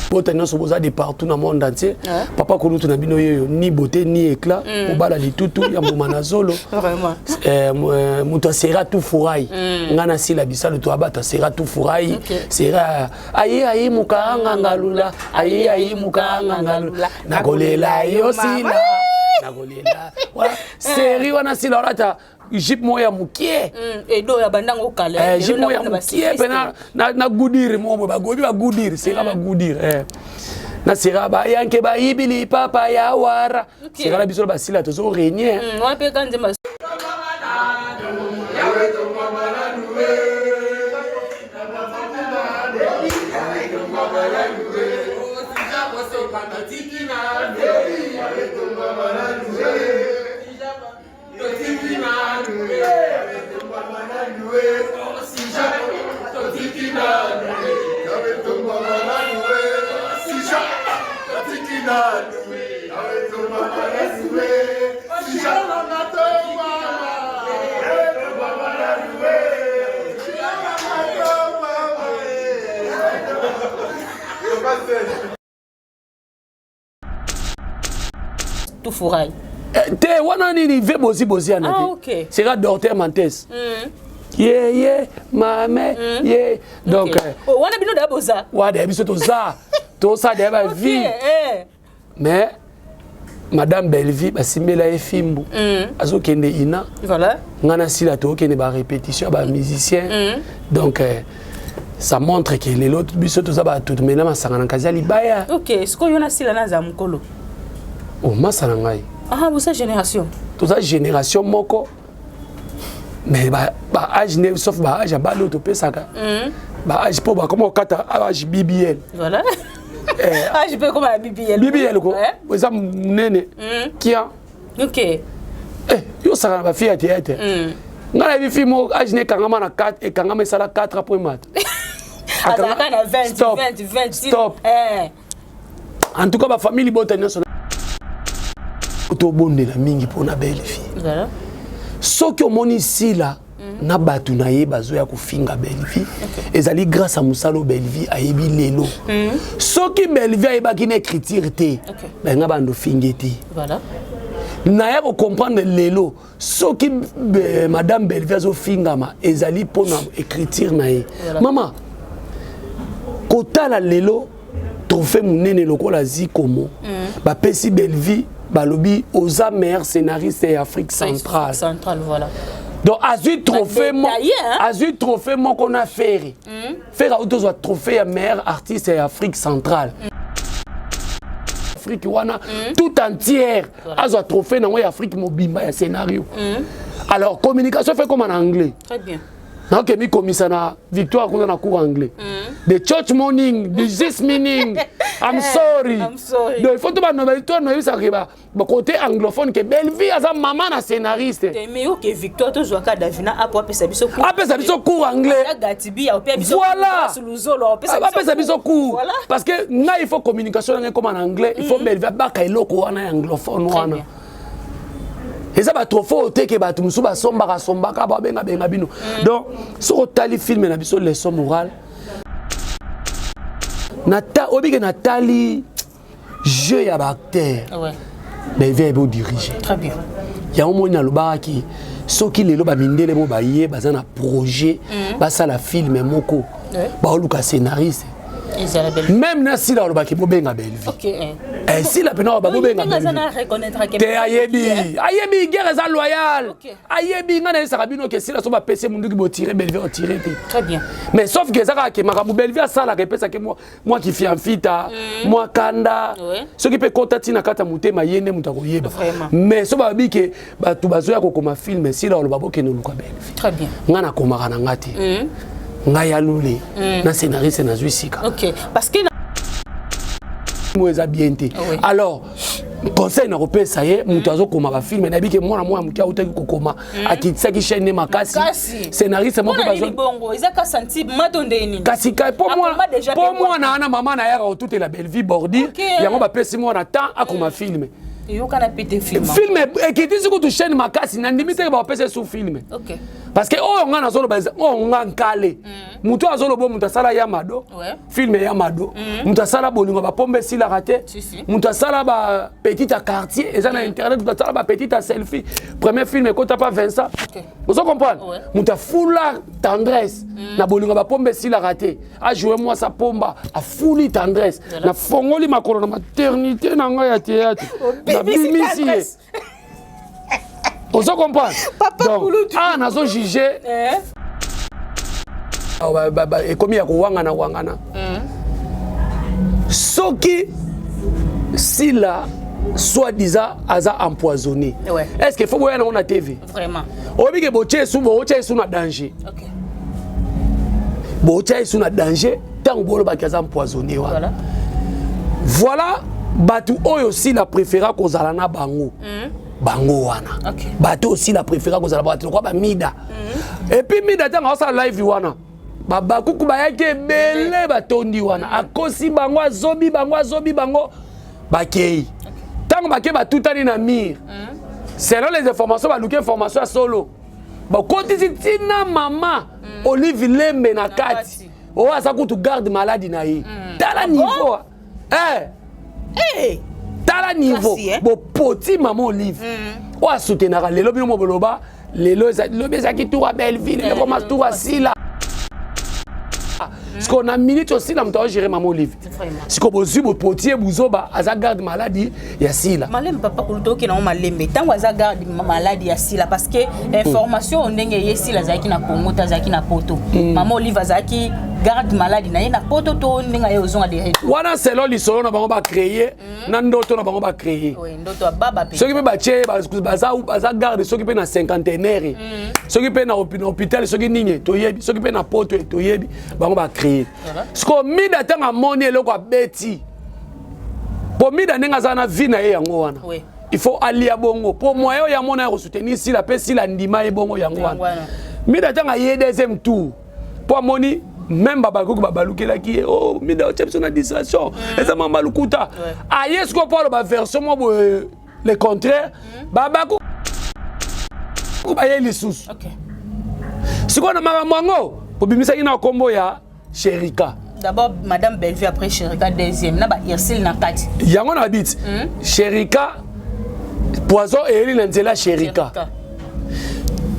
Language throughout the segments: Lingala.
Bota nyonso boza de partout na monde entier. Papa kulutu na bino yeyo ni beauté ni éclat, mobala litutu ya mbuma na zolo. Vraiment. Moto asera tout furai. Nga na sila bisalu to abata sera tout furai. Sera ayi ayi mukanga ngalula, ayi ayi mukanga ngalula. Nakolela yo sila. Nakolela. Voilà. Série wana sila olata jupe moko ya mokie. Edo ya bandango kala. Jupe moko ya mokie mpe na goudire moko boye bagobi bagoudire sera bagoudire na sera bayanke bayibi lipapa ya wara sera na biso na basila tozo régner. Wana mpe ka nzemba. Tufurai. Te wana nini ve bozi bozi ana Ah, te. Sera docteur Mantes. Ye ye mame ye donc Oh, wana bino da boza. Wana biso toza tosala deya ba vie. Mais madame Bellevie basimbela ye fimbu, azokende ina. Nga na sila tokende ba répétition ya ba musicien. Donc ça montre que lelo biso toza bato tomena masanga na kasi ya libaya. Ok, sikoyo yo na sila naza mokolo. O masa na ngai. Ah, boza génération. Toza génération moko, mais ba âge ne sauf ba âge ya bana oyo topesaka ba âge mpo bakoma kokata âge BBL. Voilà. Âge mpe ekoma na BBL. BBL ko eza monene kia. Eh, yo osaka na ba fille ya théâtre. Ngai nayebi fille moko âge ne ekangama na 4, ekangama esala 4 point mata. Azalaka na 20. Stop. 20 20. Stop. En tout cas, ba famille libota nyonso tobondela mingi mpona belle fille. Soki omoni sila na bato na ye bazoya kofinga Bellevie, ezali grâce à mosala oyo Bellevie ayebi lelo. Soki Bellevie ayebaki na écriture te, benga bando finge te. Naya kocomprendre lelo soki madame Bellevie azofingama ezali mpona écriture na ye. Mama kotala lelo trophée monene lokola Zikomo bapesi Bellevie, balobi oza meilleur scénariste ya Afrique centrale. Centrale, voilà. Donc azwi trophée Badétaillé, hein? Azwi trophée moko na Ferre. Ferre auti ozwa trophée ya meilleur artiste ya Afrique centrale. Afrique wana tout entière azwa trophée nango ya Afrique mobimba ya scénario. Alors communication fait comme en anglais. Très bien. Naoke mikomisa na victoire kuna na cours anglais, the church morning, the this meaning I'm sorry. I'm sorry. Donc il faut to banoba to noyebisaka ba côté anglophone ke Bellevie aza mama na scénariste. Te, mais oke victoire tozwaka Davina apo apesa biso cours. Apesa biso cours anglais. Ata Gatibi apesa biso. Luzolo apesa. Apesa biso cours. Parce que ngai il faut communication na ngai comme en anglais, il faut Bellevie abaka eloko wana ya anglophone wana. Bien. Eza ba trophée oyo te ke bato mosusu basombaka sombaka babengabenga bino. Donc soki otali film na biso leçon morale nata oyebi ke natali jeu ya ba acteur. Bellevie ayebi odirige. Très bien. Yango moni nalobakaki soki lelo bamindele mo baye baza na projet basala film moko, baoluka scénariste. Ezala belle. Même na sila alobaki bobenga Bellevie. Eh, sila mpena aloba bobenga Ndenge aza Bellevie. na reconnaître ke Te, ayebi, ayebi guerre eza loyal. Ayebi ngai nayebisaka bino ke sila so bapesi munduki botire Bellevie otire te. Très bien. Mais sauf ke eza kaka ke makambo Bellevie asalaka epesaki mwa kifiamfita, mwa kanda. Soki mpe kota ntina kati ya motema ye nde moto akoyeba. Mais so babi ke bato bazoya kokoma film, sila oloba bokende oluka Bellevie. Très bien. Ngai nakomaka na nga te, ngai ya lule na scénariste nazwi sika. Ok, parce que mo eza bien te. Alors conseil na kopesa ye moto azokoma ba film, nayebi ke mwana mwana moke autaki kokoma akitisaki chaîne ne makasi. Makasi. Scénariste moko mpona nini bazo bongo eza ka sentiment to nde nini? Kasi kai mpo Akoma déjà mpo pe mwana wana mama na yaka kotutela Bellevie bordure. Yango bapesi mwana temps akoma film. Eyokana pe te film. Film ekitisi kutu chaîne makasi, nandimi teke bapesa ye su film. Parce que oyo nga nazoloba, oyo nga nkale, moto azoloba, moto asala ya mado, film ya mado, moto asala bolingo bapombe esilaka te, moto asala bapetite ya quartier eza na internet, moto asala bapetite ya selfie, premier film ekota pa Vincent, ozo comprendre, moto afula Tendresse na bolingo bapombe esilaka te, ajoue mwasi apomba, afuli Tendresse, nafongoli makolo na maternité na ngai ya théâtre, nabimisi ye, ozo comprendre. Donc ah, nazo juge ekomi ya kowangana wangana. Soki Sila soi-disant aza empoisonné, est ce que faut boya nango na TV? Vraiment. Oyebi ke botie esu, bootya esu na danger, bootya esu na danger ntango bolobaki aza empoisonné wana. Voilà, bato oyo Sila préféra kozala na bango, bango wana, bato oyo Sila préféra kozala, bato lokwa bamida. Et puis Mida, ntango aosala live wana, babakuku bayaki ebele, batondi wana, akosi bango, azobi bango, azobi bango, bakei. Ntango bakei, batutani na mire. Selon les informations, baluki information ya solo, bakotisi ntina mama Olive Lembe na kati, oyo aza kutu garde maladi na ye. Tala niveau, eh. Hey. Tala niveau bopoti mama Olive oyo asoutenaka lelo bino mo boloba lelo lobi ezalaki tour ya Belleville, ekoma tour ya Sila. Sikoyo na minute osila moto aogere mama Olive, sikoyo bozwi bopoti ye buzoba, aza garde maladi ya Sila. Malembe, papa kulutu, okende yango malembe. Ntango aza garde maladi ya Sila, parce que information oyo ndenge ye Sila azalaki na Congo te, azalaki na Poto, mama Olive azalaki garde maladi na ye na Poto to ndenge aye ozonga de retour? Wana selon lisolo na bango bacréer, na ndoto na bango bacréer. Ndoto ya baba. Soki mpe batie baza garde, soki mpe na cinquantenaire, soki mpe na hôpital, soki nini toyebi, soki mpe na Poto toyebi, bango bacréer. Sikoyo Mida, ntango amoni eloko abeti, po Mida ndenge aza na vie na ye yango wana, il faut alia bongo po moyen oyo amona ya kosoutenir Sila mpe Sila ndima ye bongo yango wana. Mida ntango aye deuxième tour, mpo amoni même babakoki babalukelaki ye, oh Mida otia biso na distraction, eza mama lukuta. Aye sikoyo mpo aloba version moko boye le contraire, babakoki baye lisusu. Sikoyo na makambo yango bobimisaki na nkombo ya Sherika. D'abord madame Bellevue, après Sherika deuxième, na ba Ursule na kati. Yango na biti Sherika, poison eyeli na nzela Sherika.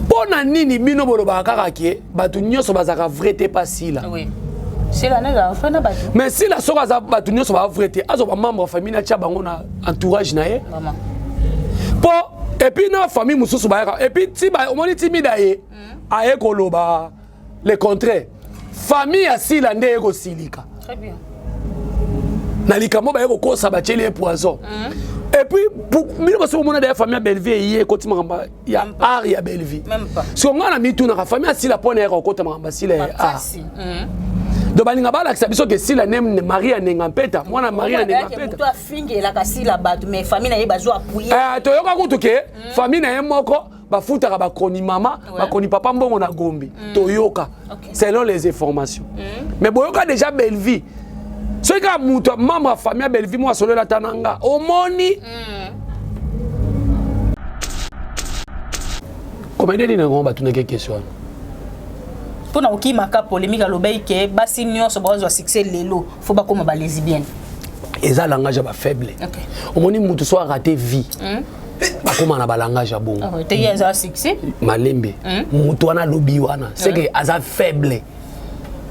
Mpo na nini bino bolobaka kaka ke bato nyonso bazalaka vrai te pa Sila? Oui. Sila na vrai na bato. Mais Sila soki aza bato nyonso baa vrai te, azwa bamembre ya famille natya bango na entourage na ye mpo et puis na famille mosusu bayaka. Et puis ti omoni ti Mida ye aye koloba le contraire, famille ya Sila nde ye kosilika na likambo baye kokosa batieli ye poison. Et puis bino baso komona deya famille ya Bellevie eye ekoti makambo ya art ya Bellevie. Siko ngai na mitunaka, famille ya Sila mpo na yaka kokota makambo ya Sila ya art? Donc balinga balakisa biso ke Sila ne Marie ya Nenga Mpeta, mwana Marie ya Nenga Mpeta. Afingelaka Sila bato, mais famille na ye bazwa appuyer. Toyoka kutu ke famille na ye moko bafutaka bakoni mama, bakoni papa mbongo na Gombe. Toyoka selon les informations. Mais boyoka déjà Bellevie, soki kaka moto membre ya famille ya Bellevie mo asolola ata na nga, omoni comédien nini yango batunaki question wana? Mpona kokimaka polémique, alobaki ke basi nyonso bazwa succès lelo faut bakóma balesbienne. Eza langage ya bafaible. Omoni motu so arate vie, bakóma na balangage ya bongo. Teki aza succès. Malembe, motu wana alobi wana, c'est que aza faible.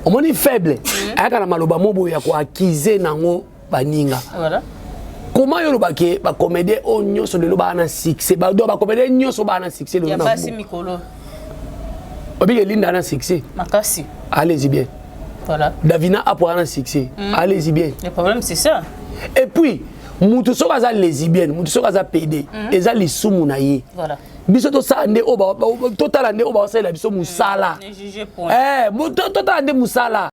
Omoni faible ayaka na maloba mo boye ya koaccuser nango baninga. Comment yo olobaki bacomédien oyo nyonso lelo baa na succès, donc bacomédien nyonso baa na succès lelo? Ya basi mikolo. Obike Linda na succès. Makasi. Allez-y bien. Voilà. Davina apo na succès. Allez-y bien. Le problème, c'est ça. Et puis mutu soki aza lesbienne, mutu soki aza pédé, eza lisumu na ye. Biso tosala nde oyo, totala nde oyo baosalela biso mosala, totala nde mosala.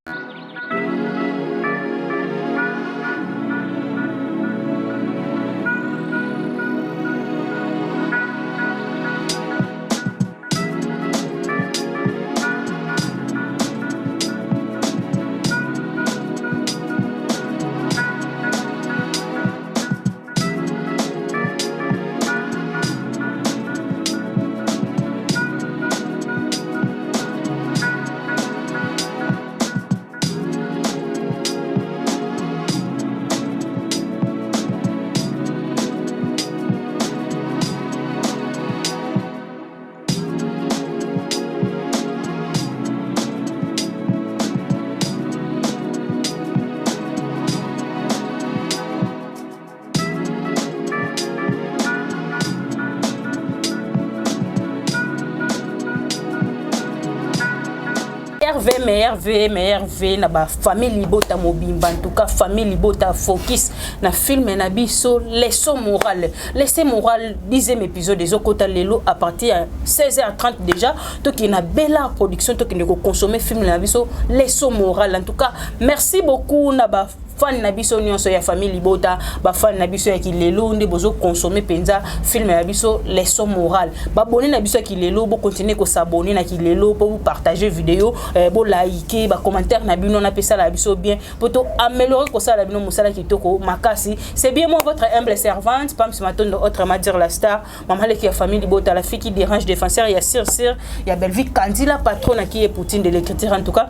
Meilleurs vœux, meilleurs vœux na ba famille libota mobimba. En tout cas, famille libota, focus na film na biso Leçon morale. Leçon morale, 10e épisode ezokota lelo à partir ya 16h30 déjà. Tokende na Bella Production, tokende koconsommer film na biso Leçon morale. En tout cas, merci beaucoup na ba fan na biso nyonso ya famille libota, bafan na biso ya kilelo nde bozoconsommer mpenza film na biso Leçon morale. Babone na biso ya kilelo, bocontinuer kos'abonner na kilelo mpo bopartager vidéo, bolike bacommentaire na bino, napesala biso bien mpo to améliorer kosala bino mosala kitoko makasi. C'est bien moi, votre humble servante, Pams Matondo, autrement dire la star, mama leki ya famille libota, la fille qui dérange, défenseur ya sir sir ya Bellevue Kandila, patron qui est Poutine de l'écriture. En tout cas,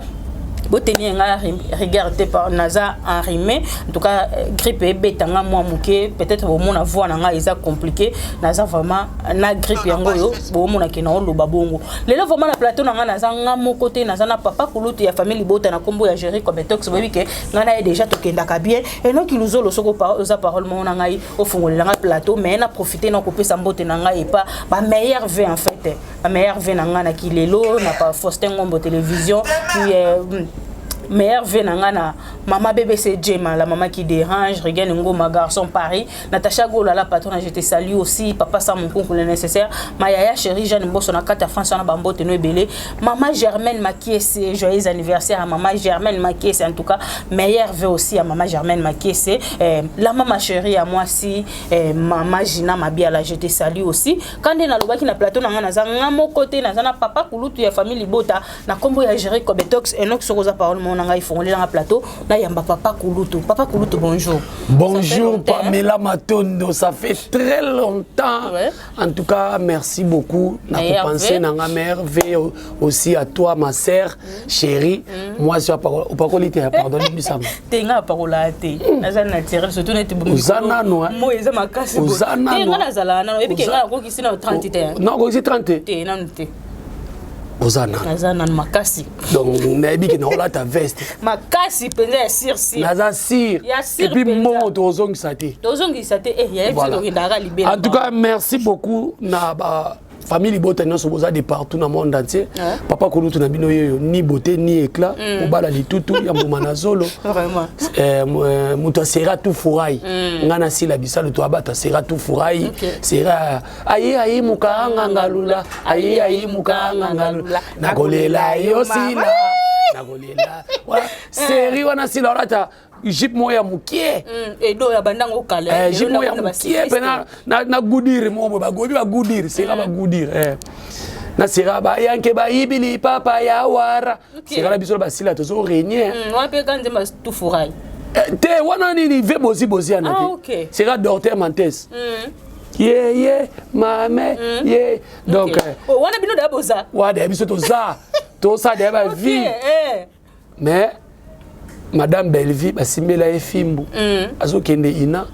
boteni nga rigueur te, naza enrhumé. En tout cas, grippe ebetanga mwa moke, peut-être bomona voix na nga eza compliqué. Naza vraiment na grippe yango oyo bomonake na oloba bongo. Lelo vraiment na plateau na nga, naza nga moko te, naza na papa kulutu ya famille libota na nkombo ya Géri Cobetox. Boyebi ke ngai na ye déjà tokendaka bien. Enoki Luzolo, soki oza parole moko na ngai, ofungolela nga plateau. Mais na profite na kopesa mbote na ngai epa bameilleurs vœux, en fait bameilleurs vœux na ngai na kilelo na pa Faustin Ngombo Télévision, puis meilleurs vœux na nga na mama BBC Jema, la maman qui dérange, Regan Ngoma, garçon Paris, Natacha Gola, la patronne, je te salue aussi, papa Sam Nkunku, le nécessaire, ma yaya chérie Jeanne Mbosso na kata France na bambote no ebele, maman Germaine Makiese, joyeux anniversaire à maman Germaine Makiese. En tout cas, meilleurs vœux aussi à maman Germaine Makiese, la maman chérie à moi si maman Gina Mabiala, je te salue aussi. Quand na lobaki na plateau na nga, naza nga moko te, naza na papa kulutu ya famille libota na kombo ya Jerry Kobetox. Enoch, sokoza parole mo na ngai, fongolela plateau nayamba papa kulutu. Papa kulutu, bonjour. Bonjour Pamela Matondo, ça fait très longtemps, ouais. En tout cas, merci beaucoup na kopenser na nga. Merveille aussi à toi, ma sœur chérie. Moi sur opakoli te, pardon, bisama. Te, nga parola te, naza naturel, surtout neti oza nano. Mo eza makasi. Oza nano. Te, nga nazala nano. Oyebi ke nga nakokisi na 30 te. Non, okokisi 30? Te, nano te. Oza nano. Naza nano makasi. Donc nayebi ke naolata veste. Makasi mpenza ya sûr sûr. Naza sûr. Ya sûr. Et puis mbongo tozongisa te. Tozongisa te, eh yayebi biso tokendaka libela. En tout cas, merci beaucoup na ba famille libota nyonso boza de partout na monde entier. Papa kulutu na bino yeyo, ni beauté ni éclat, mobala litutu ya mbuma na zolo, moto asera tout furai. Nga nasila bisalo to abato asera tout furai sera aye aye mukaanga ngalula aye aye mukaanga ngalula nakolela yo sila nakolela série wana. Sila olata jupe moko ya mokie. Edo ya bandango kala. Jupe moko ya mokie mpe na goudiri moko boye, bagobi bagoudiri sera bagoudiri na sera bayanke bayibi lipapa ya wara sera na biso na basila tozo régner. Wana mpe ka nzemba tufurai. Te, wana nini ve bozi bozi ana te, sera docteur Mantes ye ye mame ye donc. Wana bino da boza. Wana deya biso toza tosala deya bavie, mais madame Bellevie basimbela ye fimbu, azokende ina.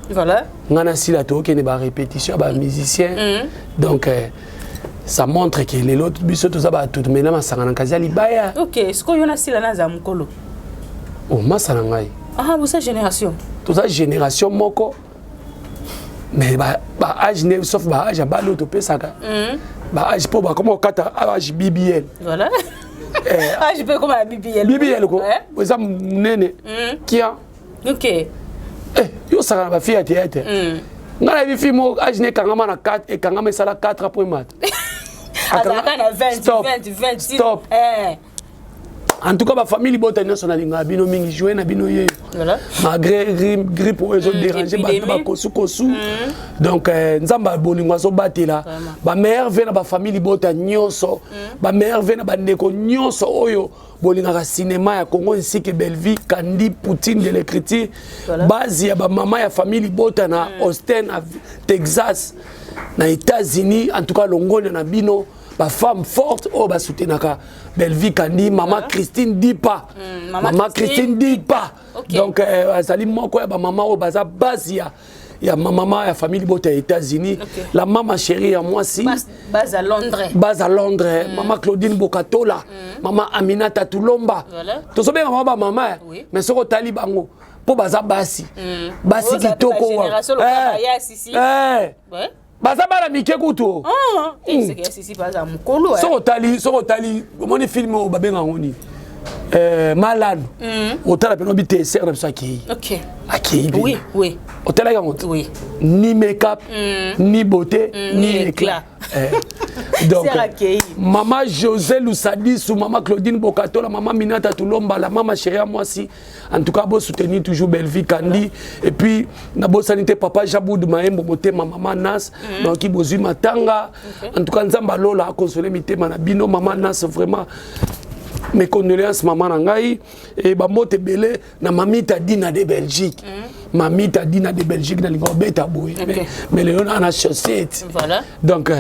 Nga na sila tokokende barépétition ya bamusicien. Donc ça montre ke lelo biso toza bato tomena masanga na kasi ya libaya. Ok, sikoyo yo na sila naza mokolo. O masa na ngai. Ah, bosa génération. Toza génération moko, mais baage ne sauf baage ya bana oyo topesaka baage mpo bakoma kokata age BBL. Voilà, age mpe ekoma na BBL. BBL ko eza monene kia. Yo osaka na bafille ya théâtre. Ngai nayebi fille moko, age ne ekangama na 4, ekangama esala 4 après mata. Azalaka na 20 20 20. Stop. En tout cas, bafamille libota nyonso, nalingaka bino mingi. Joie na bino yeyo malgré grippe oyo ezodéranger bato bakosukosu. Donc Nzambe ya bolingo azobatela. Bameilleurs vœux na bafamille libota nyonso, bameilleurs vœux na bandeko nyonso oyo bolingaka cinéma ya Congo ainsi que Bellevue Kandi, Poutine de l'écriture, base ya bamama ya famille libota na Austin na Texas na États-Unis. En tout cas, longonya na bino bafemme forte oyo basoutenaka Bellevue Kandi, mama Christine Dipa, mama Christine Dipa. Donc azali moko ya bamama oyo baza base ya mama ya famille libota ya États-Unis, la mama chérie ya mwasi. Base à Londres. Base à Londres, mama Claudine Bokatola, mama Aminata Tulomba. Tozobenga mama bamama, mais soki otali bango mpo baza basi basi kitoko, baza bana mike kutu. Soki otali, soki otali, omoni film oyo babenga yango nini? Malano otala mpena obi te, sere na biso akei. Akei. Oui oui. Otalaki yango te? Ni make-up, ni beauté, ni éclat. Donc mama José Lusadisu, mama Claudine Bokatola, mama Minata Tulombala, mama chérie mwasi, en tout cas bosoutenir toujours Bellevie Kandi. Et puis nabosani te papa Jaboud Maembo, motema mama Nas. Donc bozwi matanga. En tout cas Nzambe alola akonsole mitema na bino. Mama Nas, vraiment mes condoléances, mama na ngai. E bambote ebele na mamita Dina de Belgique. Mamita Dina de Belgique, nalinga obeta boye, mais lelo na chaussette. Donc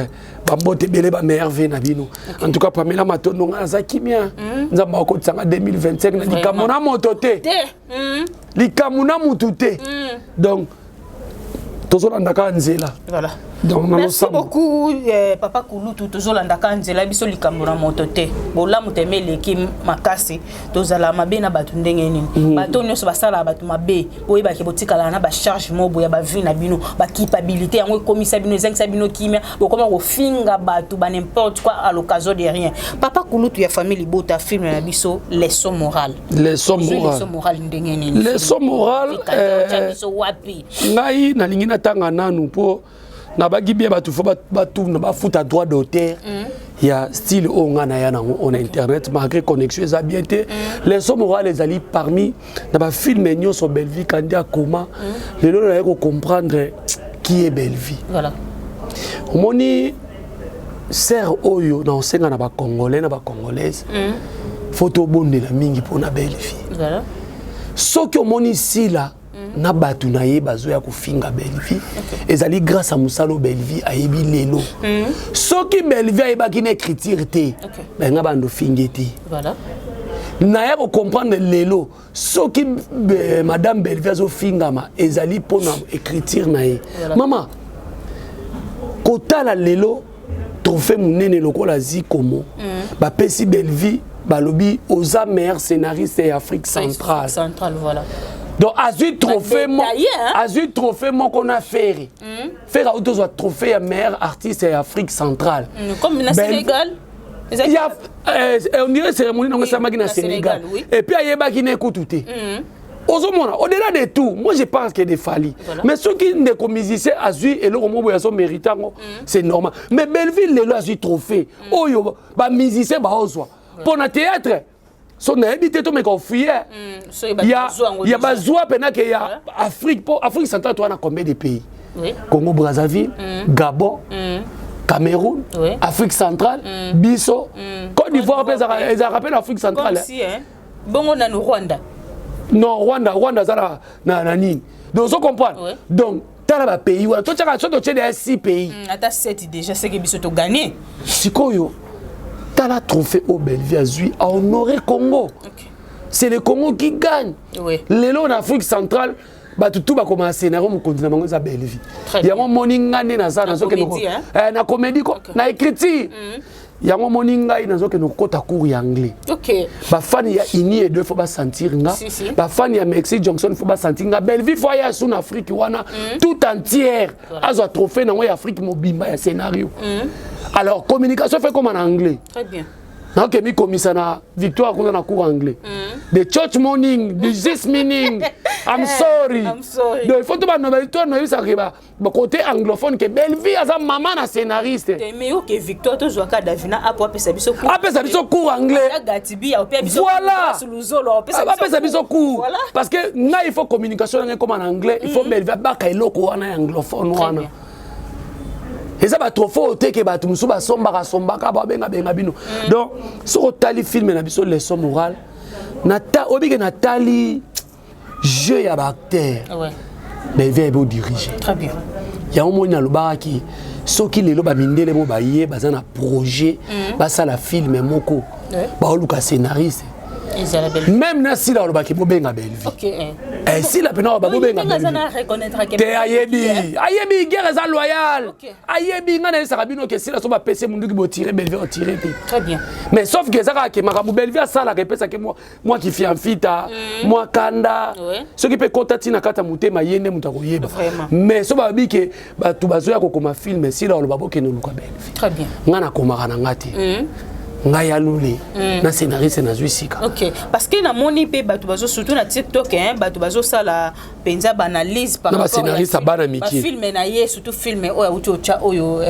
bambote ebele, bamerveille na bino. En tout cas Pamela Matondo, ngai naza kimia. Nzambe akotisanga 2025 na likambo na moto te, likambo na mutu te. Donc tozolanda kaka nzela. Donc merci beaucoup, papa Kulutu. Tozolandaka nzela biso, likambo na moto te. Bolamu teme eleki makasi. Tozala mabe na bato ndenge nini? Bato nyonso basalaka bato mabe, boyebaki botikala na bacharge mo boya bavie na bino, baculpabilité yango ekomisa bino, ezangisa bino kimia. Bokoma kofinga bato ba n'importe quoi à l'occasion de rien. Papa Kulutu ya famille Libota, film na biso Leçon morale. Leçon morale. Leçon morale ndenge nini? Leçon morale. Biso wapi? Ngai nalingi natanga nanu mpo nabaki bien bato fo batuna bafuta droit d'auteur ya style oyo ngai naya nango on internet, malgré connexion eza bien te. Leçon morale ezali parmi na bafilme nyonso Bellevie Kandi akoma. Lelo naye kocomprendre qui est Bellevie. Omoni sere oyo na osenga na Bacongolais na Bacongolaise, fo tobondela mingi mpona Bellevie. Soki omoni Sila na bato na ye bazoya kofinga Bellevie, ezali grâce à mosala oyo Bellevie ayebi lelo. Soki Bellevie ayebaki na écriture te, benga bando finge te. Naya kocomprendre lelo, soki madame Bellevie azofingama, ezali mpona écriture na ye. Mama, kotala lelo trophée monene lokola Zikomo bapesi Bellevie, balobi oza meilleur scénariste ya Afrique centrale. Centrale, voilà. Donc azwi trophée moko na Ferre. Ferre auti ozwa trophée ya meilleur artiste ya Afrique centrale. Comme na Sénégal. Ya, on dirait cérémonie nango esalamaki na Sénégal. Et puis ayebaki na ekutu te. Ozomona, au-delà de tout, moi je pense que de Fally. Mais soki ndeko musicien azwi eloko moko boye, azomérite yango, c'est normal. Mais Belleville lelo azwi trophée oyo bamusicien baozwa mpo na théâtre, so nayebi te, tomeka ofouiller ya bazwa mpenake ya Afrique, mpo Afrique centrale towana combien de pays? Congo Brazzaville, Gabon, Cameroun, Afrique centrale, biso, Côte d'Ivoire mpe ezalaka mpe na Afrique centrale. Bongo nanu Rwanda? Non, Rwanda, Rwanda aza na nini. Donc ozo comprendre. Donc tala bapays wana totiaka, so totie deya 6 pays. Ata 7 déjà, seke biso toganye. Sikoyo tala trophée oyo Bellevie azwi, ahonoré Congo. C'est le Congo qui gagne. Lelo na Afrique centrale, bato tu bakoma scénario, mokonzi na bango eza Bellevie. Yango moni nga nde naza nazokende na comédie, na écriture. Yango moni ngai nazokende kokɔta cours ya anglais. Bafani ya Uni et deux fo basentir nga. Bafani ya Maxi Johnson fo basentir nga. Bellevie fo aya su na Afrique wana tout entière, azwa trophée nango ya Afrique mobimba ya scénario. Alors communication fe koma na anglais. Très bien. Naoke mikomisa na victoire kuna na cours anglais. The church morning, the this meaning I'm sorry. I'm sorry. Donc il faut to banoba to noyebisaka côté anglophone ke Bellevie aza mama na scénariste. Mais oke victoire, tozwaka Davina apo apesa biso. Apesa biso cours anglais. Gatibi apesa biso. Voilà, Luzolo apesa biso cours, parce que ngai il faut communication ngai ekoma na anglais. Il faut Bellevie abaka eloko wana ya anglophone wana. Eza batrophée oyo te ke bato mosusu basombaka sombaka, babengabenga bino. Donc soki otali film na biso Leçon morale, obike natali jeu ya baacteur, Bellevie ayebi odirige. Très bien. Yango moni nalobakaki, soki lelo bamindele mo baye baza na projet basala film moko, baoluka scénariste, même na Sila alobaki bobenga Bellevie. Sila mpena bobenga te, ayebi, ayebi guerre eza loyale, ayebi. Ngai nayebisaka bino ke Sila so bapesi munduki botire, Bellevie otire te. Très bien. Mais sauf ke eza kaka ke makambo Bellevie asalaka epesaki mwa kifiamfita, mwa kanda. Soki mpe kota ntina kati ya motema, ye nde moto akoyeba. Mais so babi ke bato bazoya kokoma film, Sila oloba bokende oluka Bellevie. Très bien. Ngai nakomaka na nga te. Ngai alule na scénariste nazwi sika. Ok, parce que namoni mpe bato bazo, surtout na TikTok, hein, bato bazosala mpenza baanalyse par Na bascénariste ya bana mike. Bafilm na ye, surtout film oyo auti otya oyo,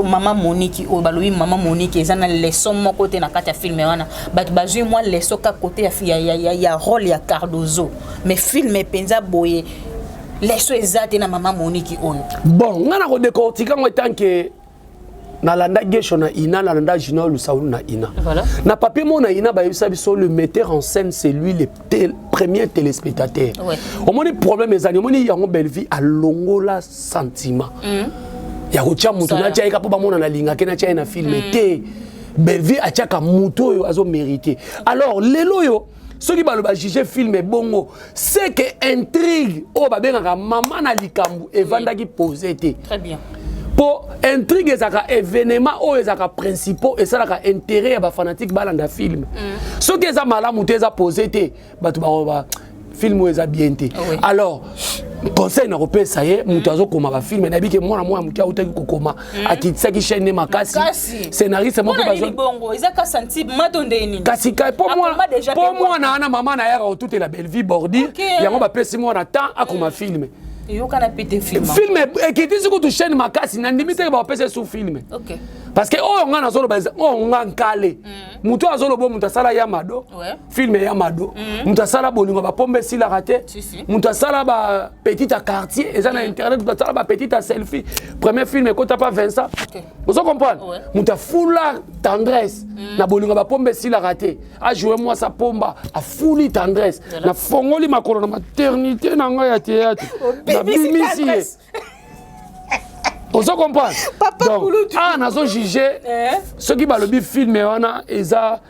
Mama Moniki oyo. Balobi Mama Moniki eza na leçon moko te na kati ya film wana. Bato bazwi mwa leçon ka côté ya rôle ya Cardozo, mais film mpenza boye, leçon eza te na Mama Moniki oyo. Bon, ngai na kodécortiquer yango etanke nalanda Gesho na ina, nalanda Junior Lusaulu na ina. Na papier mo na ina, bayebisa biso: le metteur en scène, c'est lui le premier téléspectateur. Omoni problème ezali, omoni yango, Bellevie alongola sentiment ya kotia motu. Natia ye ka mpo bamona nalingaki natia ye na film te. Bellevie atiaka motu oyo azomérite. Alors lelo oyo, soki baloba juge film ebongo, c'est que intrigue oyo babengaka mama na likambo evandaki pose te. Très bien. Mpo intrigue ezalaka événement oyo ezalaka principaux, esalaka intérêt ya bafanatike balanda film. Soki eza malamu te, eza pose te, bato bakoba film oyo eza bien te. Alors conseil na kopesa ye, moto azokoma bafilm, nayebi ke mwana mwana moke autaki kokoma, akitisaki chaîne ne makasi. Scénariste moko. Kasi mpo mwana wana, mama na yaka kotutela Bellevie bordure yango, bapesi mwana temps akoma film. Eyokana pe te film. Film ekitisi kutu chaîne makasi. Nandimi teke bapesa su film, parce que oyo nga nazoloba, oyo nga nkale, moto azoloba, oyo moto asala ya mado, film ya mado, moto asala bolingo bapombe esilaka te, moto asala bapetite ya quartier eza na internet, moto asala bapetite ya selfie, premier film ekota pa Vincent, ozo comprendre, moto afula Tendresse na bolingo bapombe esilaka te, ajoue mwasi apomba, afuli Tendresse, nafongoli makolo na maternité na ngai ya théâtre, nabimisi ye, ozo comprendre. Donc ah, nazo juge, soki balobi film wana eza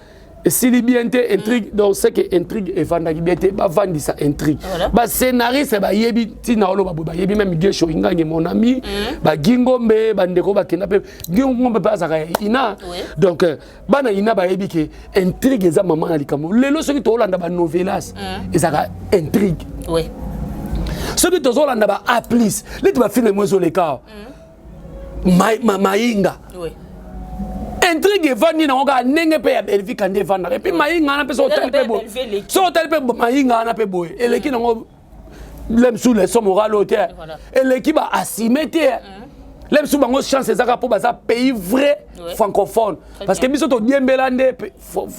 esili bien te, intrigue, donc c'est que intrigue evandaki bien te. Bavandisa intrigue, bascénariste bayebi ntina oloba boye, bayebi même Gesho Ingange, mon ami, bagingombe, bandeko bakenda mpe Gingombe mpe azalaka ya ina. Donc bana ina bayebi ke intrigue eza mama na likambo. Lelo soki tolanda banovelas, ezalaka intrigue. Soki tozolanda ba A plus, leti bafilm mo ezoleka Mayinga, intrigue evandi nango kaka ndenge mpe ya Bellevie Kandi evandaka. Et puis Mayinga wana mpe, soki otali mpe boye, soki otali mpe Mayinga wana mpe boye, eleki nango lemsu leçon morale oyo te, eleki baasime te lemsu bango. Chance ezaka mpo baza pays vrai francophone, parce que biso todiembela nde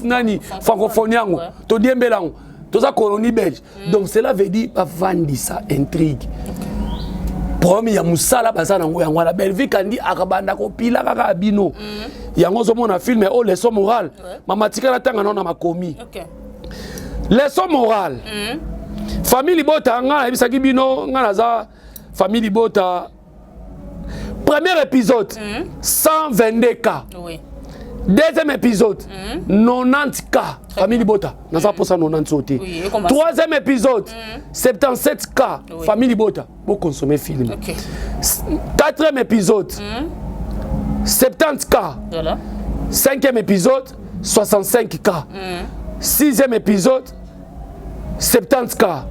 nani francophonie yango, todiembela yango, toza colonie belge. Donc cela veut dire bavandisa intrigue. Problème ya mosala baza nango yango wana. Bellevie Kandi akabanda kopila kaka bino yango. Ozomona film oyo, leçon morale, mama tikala ntanga nao na makomi leçon morale. Famille Libota, nga nayebisaki bino, nga naza famille Libota. Premier épisode, 122 cas. Deuxième épisode, 90 cas. Famille Libota, naza mposa 90 oyo te. Troisième épisode, 77 cas. Famille Libota, boconsommer film. Quatrième épisode, 70 cas. Cinquième épisode, 65 cas. Sixième épisode, 70 cas.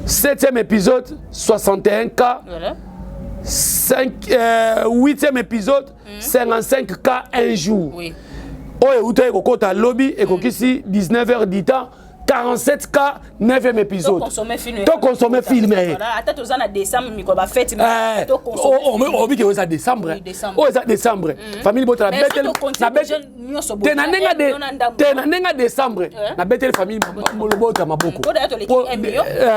Septième épisode, 61 cas. 5, huitième épisode, 55 cas un jour. Oyo eutaki kokota lobi, ekokisi 19 heures du temps, 47 cas, 9e épisode. Toconsommer film. Ata toza na décembre, mikolo bafete. Obiki oyo eza décembre, oyo eza décembre. Famille botala te na ndenge, te na ndenge décembre nabeteli famille bota maboko.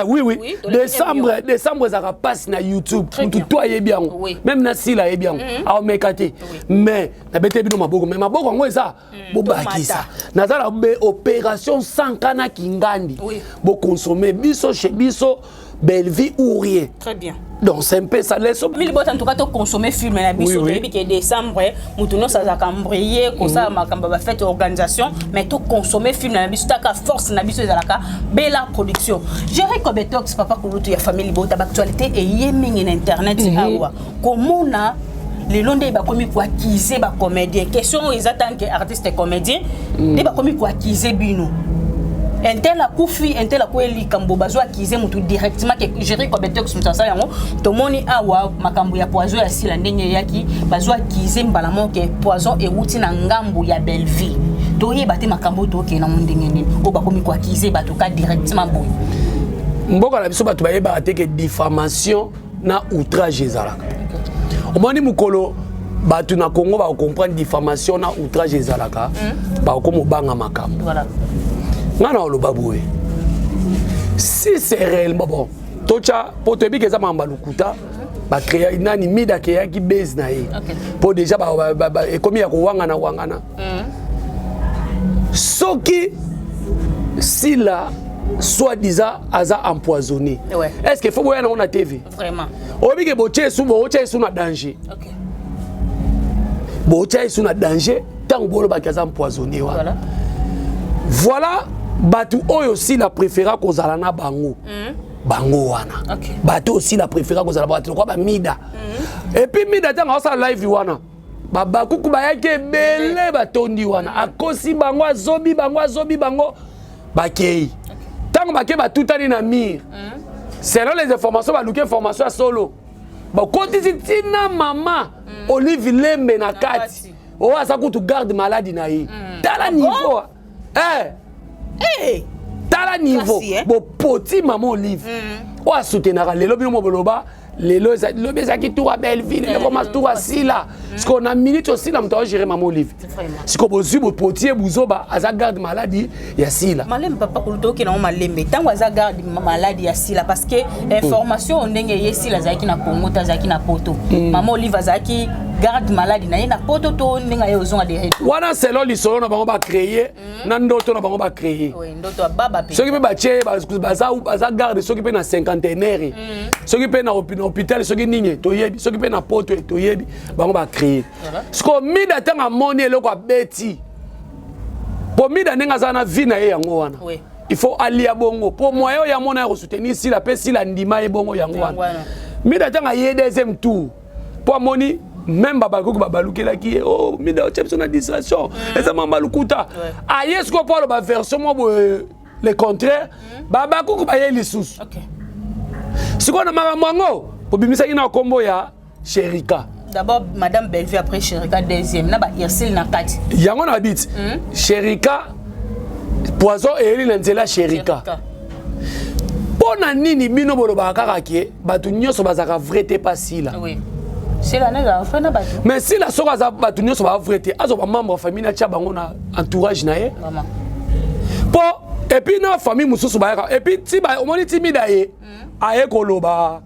Oui, décembre, décembre ezalaka mpasi na YouTube. Mutu to ayebi yango, même na sila ayebi yango, aomeka te. Mais nabeteli bino maboko, mais maboko yango eza bobakisa. Naza na opération sankana kingandi, boconsommer biso chez biso, Bellevie ou rien. Très bien. Donc c'est un peu ça leçon. Mili bota, en tout cas toconsommer film na biso. Toyebi ke décembre moto nyonso azalaka embrouillé kosala makambo ya bafete, organisation, mais toconsommer film na biso. Taka force na biso ezalaka Bela Production. Géri Cobetox, papa kulutu ya famille Libota, baactualité eye mingi na internet awa. Komona lelo nde bakomi koaccuser bacomédien, question oyo eza tant que artiste comédien, nde bakomi koaccuser bino, un tel akufi, un tel akweli likambo, bazo accuser motu directement ke Géri Cobetox moto asala yango. Tomoni awa makambo ya poison ya Sila, ndenge eyaki, bazo accuser mbala moko ke poison ewuti na ngambu ya Belleville. Toyeba te makambo oyo tokende nango ndenge nini, oyo bakomi koaccuser bato ka directement boye. Mboka na biso, bato bayebaka te ke diffamation na outrage ezalaka. Omoni, mokolo bato na Congo bakocomprendre diffamation na outrage ezalaka, bakokoma obanga makambo. Nga na oloba boye: si c'est réellement bon, totya po toyebi ke eza makambo ya lokuta. Bacréa nani, Mida akeyaki base na ye mpo déjà ekomi ya kowangana wangana. Soki Sila soi-disant aza empoisonné, est ce que faut boya nango na TV? Vraiment. Oyebi ke botie esu, bootya esu na danger, bootya esu na danger ntango bolobaki aza empoisonné wana. Voilà, bato oyo Sila préféra kozala na bango, bango wana, bato oyo Sila préféra kozala, bato lokwa bamida. Et puis Mida, ntango aosala live wana, babakuku bayaki ebele, batondi wana, akosi bango, azobi bango, azobi bango, bakei. Ntango bakei, batutani na mire. Selon les informations, baluki information ya solo, bakotisi ntina mama Olive Lembe na kati, oyo aza kutu garde malade na ye. Tala niveau, eh. Hey! Tala niveau. Kasi, eh? Bopoti mama Olive oyo asoutenaka lelo bino mo boloba lelo lobi ezalaki tour ya Belleville, ekoma tour ya Sila. Sikoyo na minute osila moto aogérer mama Olive. Sikoyo bozwi, bopoti ye buzoba, aza garde malade ya Sila. Malembe, papa kulutu, okende yango malembe. Ntango aza garde malade ya Sila, parce que information oyo ndenge ye Sila azalaki na Congo te, azalaki na Poto, mama Olive azalaki garde malade na ye na Poto to ndenge aye ozonga de retour. Wana selon lisolo na bango bacréer, na ndoto na bango bacréer. Oui, ndoto ya baba mpe. Soki mpe batie ye, baza garde, soki mpe na cinquantenaire, soki mpe na hôpital, soki nini toyebi, soki mpe na Poto toyebi, bango bacréer. Sikoyo Mida, ntango amoni eloko abeti, mpo Mida ndenge aza na vie na ye yango wana, il faut alia bongo mpo moyen oyo amona ya kosoutenir Sila mpe Sila ndima ye bongo yango Yango wana. Wana. Mida, ntango aye deuxième tour, mpo amoni même babakoki babalukelaki ye: "Oh, Mida, otie biso na distraction, eza mama lukuta." Aye sikoyo mpo aloba version moko boye, le contraire, babakuku baye lisusu. Sikoyo na makambo yango bobimisaki na nkombo ya Sherika. D'abord madame Bellevue, après Sherika deuxième, na baUrsile na kati. Yango na biti Sherika, poison eyeli na nzela Sherika. Mpo na nini bino bolobaka kaka ke bato nyonso bazalaka vrai te pa Sila? Oui, Sila na ezala vrai na bato. Mais Sila, soki aza bato nyonso baza vrai te, azwa bamembre ya famille, natia bango na entourage na ye. Mpo et puis na famille mosusu bayaka, et puis ti omoni ti Mida ye aye koloba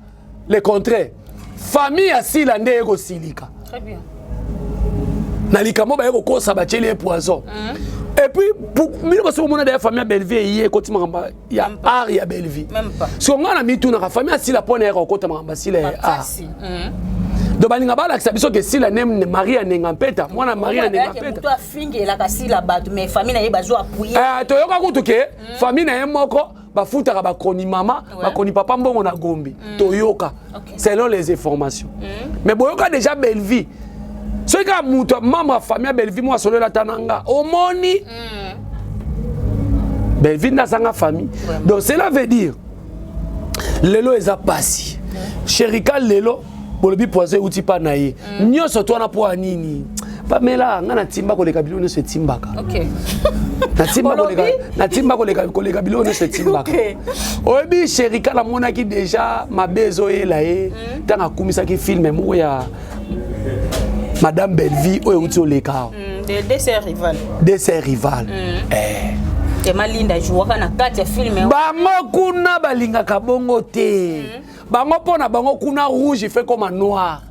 le contraire, famille ya Sila nde ye kosilika. Très bien. Na likambo baye kokosa, batieli ye poison. Et puis bino bosi bomona daya famille ya Bellevie eye ekoti makambo ya art ya Bellevie? Même pas. Siko ngai na mitunaka, famille ya Sila mpo na yaka kokota makambo ya Sila ya art? Makasi. Donc balinga balakisa biso ke Sila ne Marie ya Nenga Mpeta, mwana Marie ya Nenga Mpeta. Moto afingelaka Sila bato, mais famille na ye bazwa appuyer. Eh, toyoka kutu ke famille na ye moko bafutaka bakroni mama, bakroni papa mbongo na Gombe. Toyoka selon les informations. Mais boyoka déjà Bellevie, soki kaka moto membre ya famille ya Bellevie mo asolola ata na nga, omoni Bellevie nde azanga famille. Donc cela veut dire lelo eza pasi. Sherika lelo bolobi poison euti mpa na ye nyonso to wana. Mpo ya nini? Pamela, nga natimba koleka biloko nyonso etimbaka. Natimba Olobi? koleka, natimba koleka biloko nyonso etimbaka. Oyebi, Sherika namonaki déjà mabe ezoyela ye ntango akumisaki film moko ya madame Bellevie oyo euti oleka awa. Deux sœurs rivales. Deux sœurs rivales, eh. Tema Linda jouaka na kati ya film. Bango kuna balingaka bongo te. Bango, mpo na bango kuna, rouge fait comme noir.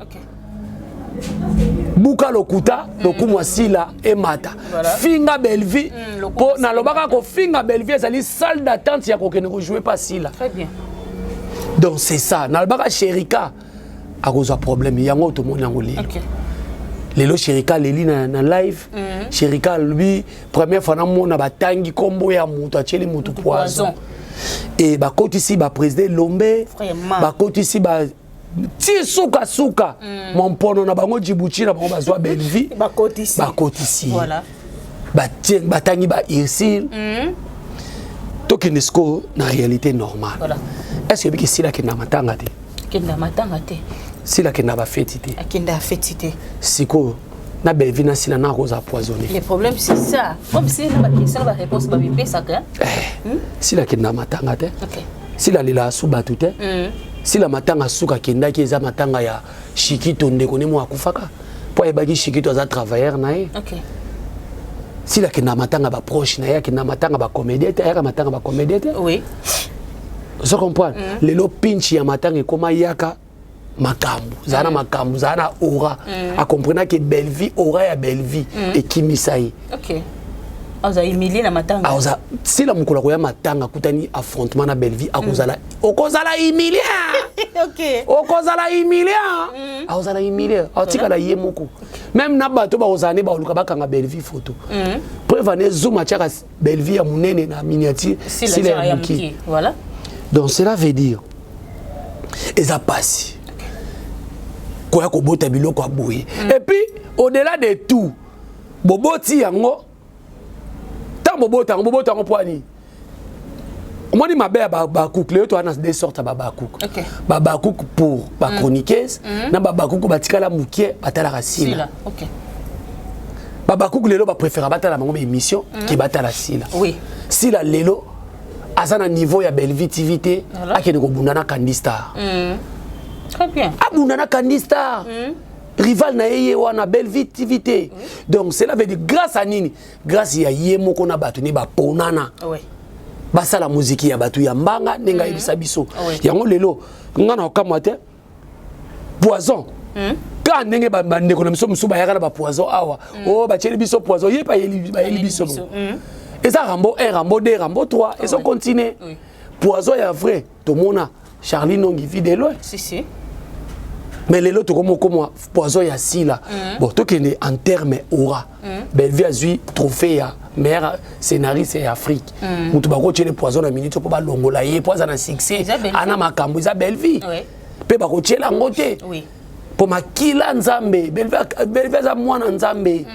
Buka lokuta, lokumu asila emata. Finga Bellevie, lokumu mpo asila. Nalobaka kofinga Bellevie ezali salle d'attente ya kokende kojouer pa Sila. Très bien. Donc c'est ça, nalobaka Sherika akozwa problème yango, tomoni yango lelo. Lelo Sherika aleli na live. Sherika alobi première fois namona batangi nkombo ya moto atieli motu poison poison. E bakotisi baprésident Lombe, bakotisi ba ti sukasuka mompono na bango Djibuti na bango bazwa Bellevie. Bakotisi. Bakotisi. Voilà. Batangi ba Ursile. Tokende sikoyo na réalité normale. Est ce que ebiki Sila akenda matanga te? Akenda matanga te. Sila akenda bafeti te? Akenda afeti te. Sikoyo Na Bellevue na Sila na akozala poisonné. Le problème, c'est ça. Comme si na baquestion na baréponse babipesaka. Sila akenda matanga te. Sila alela asu bato te. Sila matanga suka akendaki eza matanga ya Shikito, ndeko ne mo akufaka, mpo ayebaki Shikito aza travailleur na ye. Sila akenda matanga baproche na ye, akenda matanga bacomédien te, ayaka matanga bacomédien te. Ozo comprendre? Lelo pinchi ya matanga ekoma yaka makambo, zala na makambo, zala na aura. Acomprenaki Bellevue, aura ya Bellevue ekimisa ye. Ok, aza humilie na matanga. Aza Sila mokolo akoya matanga, akutani affrontement na Bellevue, akozala, okozala humilie. Okozala humilie, akozala humilie, akotikala ye moko. Même na bato bakozala nde baoluka bakanga Bellevue photo. Preuve ane zoom atiaka Bellevue ya monene na miniature. Sila ya mokie. Voilà. Donc cela veut dire eza pasi koya kobota biloko ya boye. Et puis, au-delà de tout, boboti yango, ntango bobota yango, bobota yango mpo ani omoni mabe ya bacook. Lelo toza na deux sortes ya babacook: babacook pour bachroniqueuse na babacook batikala mokie batalaka Sila. Babacook lelo bapréféra batala bango baémission ke batala Sila. Sila lelo aza na niveau ya Bellevue TV te, akende kobunda na Candy Star. Très bien. Abunda na Candy Star, rival na ye, ye wana Bellevue TV te. Donc cela veut dire grâce à nini? Grâce ya ye moko na bato ne baponana basala muziki ya bato ya mbanga ndenge ayebisa biso yango. Lelo nga na okamwa te, poison kaka ndenge bandeko na biso mosusu bayaka na bapoison awa oyo batieli biso poison, ye bayeli biso. Eza Rambo 1, Rambo 2, Rambo 3, ezocontinue. Poison ya vrai tomona Charlie Nongi Vue de loin. Si, si. Mais lelo tokomi okoma poison ya Sila. Bon, tokende en terme aura. Bellevue azwi trophée ya meilleur scénariste ya Afrique. Moto bakotiele poison na minute mpo balongola ye mpo aza na succès, ana makambo, eza Bellevue. Mpe bakotiela yango te mpo makila Nzambe. Bellevue aza mwana Nzambe,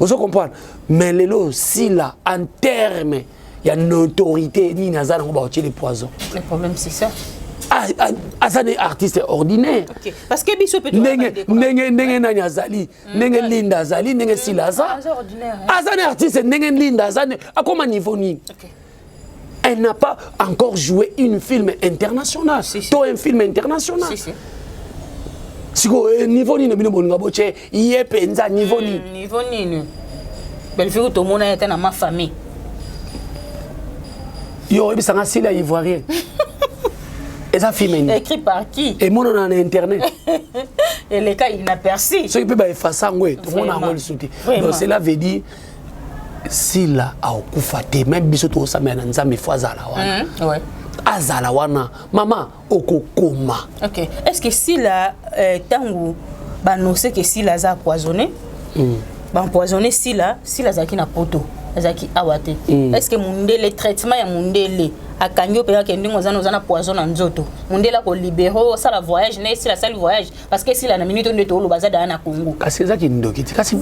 ozo comprendre? Mais lelo Sila, en terme ya notoriété nini aza nango bakotiele poison? Le problème, c'est ça. Aza ne artiste ordinaire. Okay. Parce que biso pe ndenge nani azali, ndenge Linda azali, ndenge Sila aza, aza ne artiste ndenge Linda aza, akoma niveau nini? Elle n'a pas encore joué une film international. Si, si. To un film international. Si, si. Siko niveau nini bino bolinga botie ye mpenza? Niveau nini? Niveau nini? Bellevue, tomona ye te na ma famille. Yo oyebisanga Sila ivoirien eza film nini? Écrit par qui? Emonana na internet. Eleka inaperçu. Soki mpe baefasa yango, e tomona yango lisusu te. Donc cela veut dire Sila akokufa te. Même biso tokosambela na Nzambe, fo azala wana. Azala wana, mama, okokoma. Ok, est ce que Sila, ntango baannonce ke Sila aza empoisonné, baempoisonné Sila, Sila azalaki na Poto, azalaki awa te, est ce que mundele, traitement ya mundele akangi yo mpenza ke ndenge oza na poison na nzoto, mundele akolibere, osala voyage na esila, asali voyage? Parce que esila na minute nde tooloba aza daya na Congo. Kasi eza kindoki te. Kasi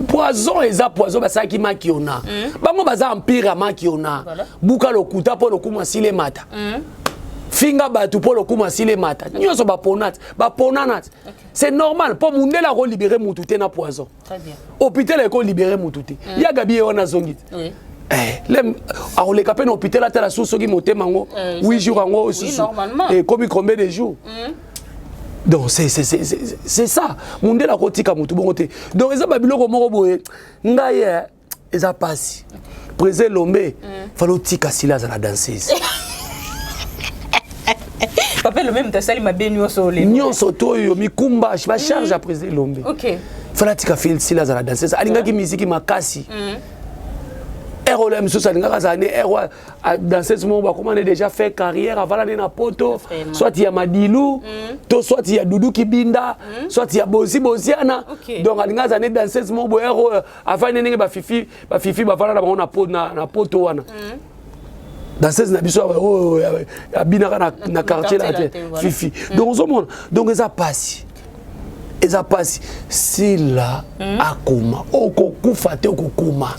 poison eza poison, basalaki makiona. Bango baza empire ya makiona. Buka lokuta mpo lokumu asila emata, finga bato mpo lokumu asila emata, nyonso bapona te, baponana te. C'est normal, mpo mundele akolibere mutu te na poison. Hôpital ekolibere mutu te. Ya Gabi ye wana azongi te. Lem akoleka mpe na hôpital, atala su soki motema yango 8 jours yango susu ekomi combien de jours. Donc c'est ça, mundele akotika motu bongo te. Donc eza babiloko moko boye, ngai eza pasi. Président Lombe, fallait otika Sila azala danseuse. Papa Elombe moto asali mabe nyonso olelo. Nyonso to oyo mikumba bacharge ya président Elombe. Fallait atika Sila azala danseuse. Alingaki misiki makasi. Ere oyo mosusu alingaka azala ne ere danseuse moko bakoma ne déjà fait carrière, avala ne na Poto, soit ya Madilu to soit ya Dudu Kibinda, soit ya Bozi Boziana. Donc alinga azala ne danseuse moko boye, ere oyo afandi ndenge bafifi bafifi bavanda na bango na Poto wana. Danseuse na biso oyo abinaka na quartier la te, Fifi. Donc ozomona, donc eza pasi, eza pasi. Sila akoma, okokufa te, okokoma.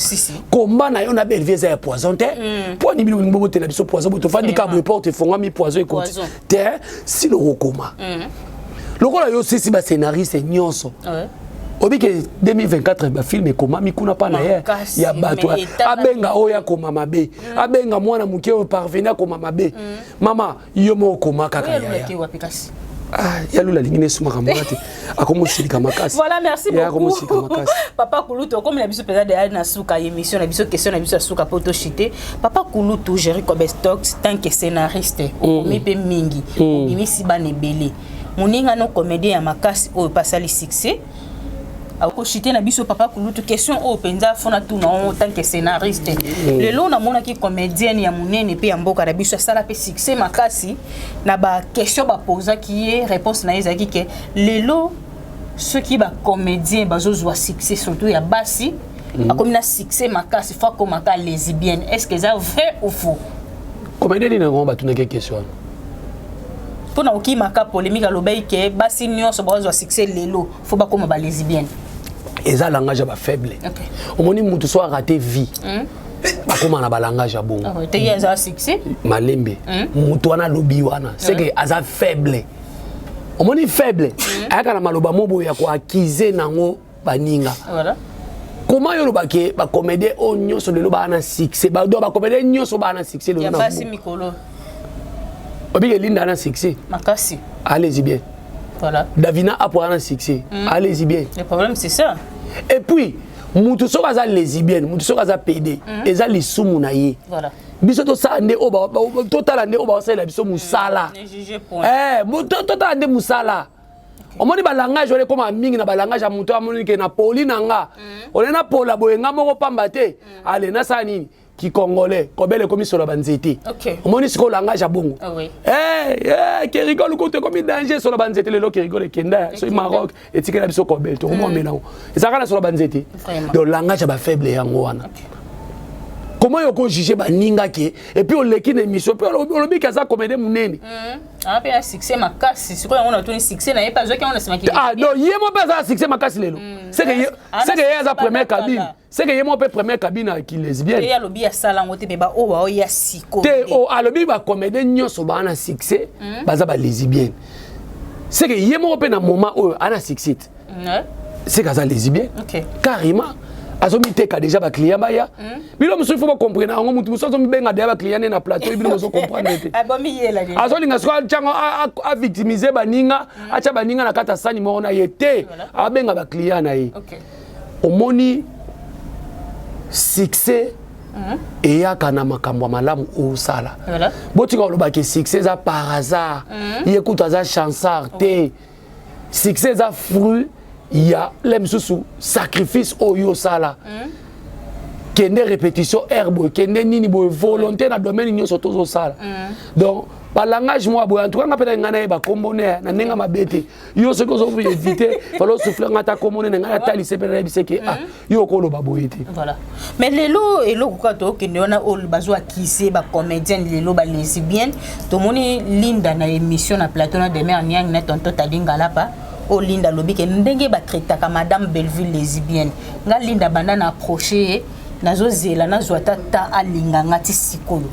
Komba na yo na Bellevue eza ya poison te. Mpo ani bino bolingi bobotela biso poison? Bo tofandi ka boye, porte efongwami, poison ekoti te. Sila okokoma lokola yo sisi bascénariste nyonso. Obi ke 2024 bafilm ekomami kuna mpa na ye ya bato, abenga oyo akoma mabe, abenga mwana moke oyo parveni akoma mabe. Mama, yo moko okoma kaka yaya. Ah, ya Lula alingi nesumaka mwana te, akomosilika makasi. Voilà, merci beaucoup, papa Kulutu. Okomi na biso mpenza deya na suka émission na biso. Question na biso ya suka mpo toshite, papa Kulutu Jerry Cobestox, tant que scénariste, okomi mpe mingi, obimisi bana ebele. Moninga no comédien ya makasi oyo mpe asali succès akoshite na biso, papa Kulutu, question oyo mpenza fona tuna o tant que scénariste. Lelo namonaki comédienne ya monene mpe ya mboka na biso, asala mpe succès makasi, na baquestion bapozaki ye, réponse na ye ezalaki ke lelo soki bacomédien bazozwa succès, surtout ya basi, akomi na succès makasi, fo akomaka lesbienne. Est ce que eza vrai ou faux? Comédien nini yango batunaki question wana? Mpona kokimaka polémique, alobaki ke basi nyonso bazwa succès lelo, fo bakóma balesbienne. Eza langage ya bafaible. Omoni, mutu so arate vie, bakóma na balangage ya bongo. Te, ye aza succès. Malembe, mutu wana alobi wana, c'est que aza faible. Omoni, faible ayaka na maloba mo boye ya koaccuser nango baninga. Comment yo olobaki bacomédien oyo nyonso lelo baa na succès, bacomédien nyonso baa na succès lelo? Ya basi mikolo. Obike Linda na succès. Makasi. Allez-y bien. Davina apo na succès. Allez-y bien. Le problème, c'est ça. Et puis mutu soki aza lesbienne, mutu soki aza pédé, eza lisumu na ye. Biso tosala nde oyo, totala nde oyo baosalela biso mosala, totala nde mosala. Omoni, balangage wana ekóma mingi na balangage ya moto amoni ke na poli na nga, ole napola boye nga moko pamba te. Ale, nasala nini? Kicongolais kobele ekomi solo banzete. Omoni sikoyo langage ya bongo, kerigol kutu ekomi danger. Solo banzete lelo, kerigol ekenda soki Maroc, etikela biso kobele, tokomomela yango, ezalaka na solo banzete. Donc langage ya bafaible yango wana. Comment yo kojuge baninga ke, et puis oleki na émission mpe olobi ke aza comédien monene? Aza mpe na succès makasi. Sikoyo yango natuni, succès na ye mpe azwaki yango na nsima? Ah non, ye mo mpe aza na succès makasi lelo. C'est que ye aza première cabine, c'est que ye mo mpe première cabine aki lesbienne. Ye alobi asala yango te, me baoyo baoya sikoyo. Te, alobi bacomédien nyonso baa na succès baza balesbienne. C'est que ye moko mpe na moment oyo aza na succès te, c'est que aza lesbienne carrément. Azomiteka déjà, baclient baya. Bino mosusu, faut bocomprendre yango. Mutu mosusu azomibenga deya baclient ne na plateau, bino bozocomprendre te. Azolinga siko atyango, avictimize baninga, atya baninga na kati ya sani moko na ye te, abenga baclient na ye. Omoni, succès eyaka na makambo ya malamu osala. Botika olobaki succès eza par hasard, ye kutu aza chansard te. Succès eza fruit ya le mosusu sacrifice oyo osala. Kende répétition aire boye, kende nini boye, volonté na domaine nyonso tozosala. Donc balangage moko boye, en tout cas nga mpe na ngai nayeba kombo ne na ndenge mabe te. Yo soki ozoevite, fala osouffle nga ata kombo ne na ngai, natalise mpe nayebise ke ah, yo okoloba boye te. Voilà, mais lelo eloko kaka tokende wana, oyo bazwa akise bacomédienne lelo balesbienne. Tomoni Linda na émission na plateau na Demer Niang na tonton Talingalapa, oyo Linda alobi ke ndenge batraitaka madame Belleville lesbienne. Nga Linda, banda na approche ye, nazozela nazwa ata ta alinga nga ti sikoyo,